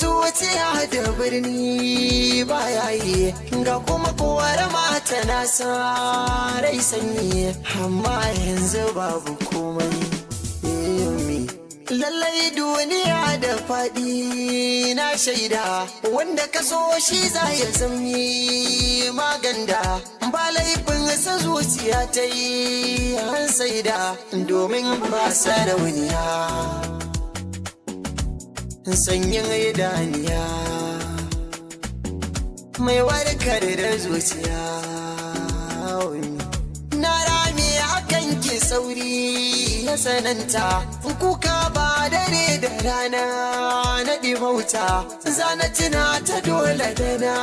Zuciya da birni baya yi, ga kuma kowar mata na sa rai sanyi, amma yanzu babu komai. Lallai duniya da faɗi, na shaida wanda ka so shi za ya zami maganda. Ba laifin sa zuciya ta yi an saida, domin ba sarauniya sanyin idaniya mai warkar da zuciya. Na rami akan ki, sauri ya sananta, kuka ba dare da rana na ɗimauta. Zana tuna ta dole da na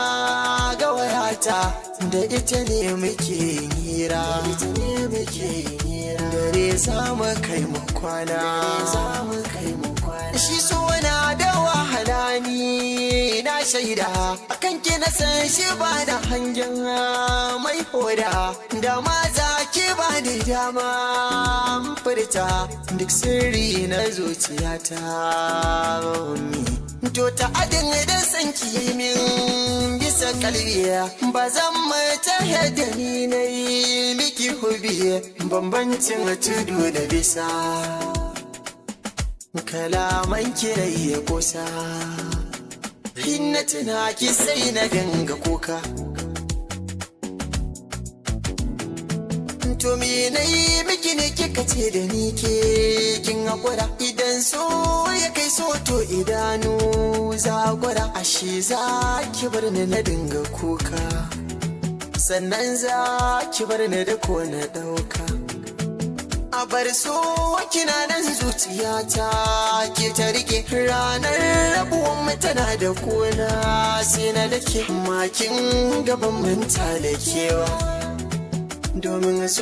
ga wayata, da ita ne muke hira, dare za mu kai mu kwana. Shi so na da wahala, ni na shaida, akan ki na san shi ba da hangen mai hoda. Da ma za ki ba ni dama furta duk sirri na zuciyata. To ta adin da san ki min bisa kalbiya, ba zan mata yadda ni na yi miki hubi. Bambancin tudu da bisa, kalaman kirai ya kusa. Hinna tuna ki sai na dinga kuka. To me na yi miki ne kika ce da ni ke kin hakura? Idan so ya kai so, to idanu za gwara. Ashe za ki bar ni na dinga kuka, sannan za ki bar ni da ko na dauka. A bar so kina nan, zuciyata ke ta rike. Ranar rabuwan mu tana da kuna, sai na dake makin gaban manta da kewa domin su.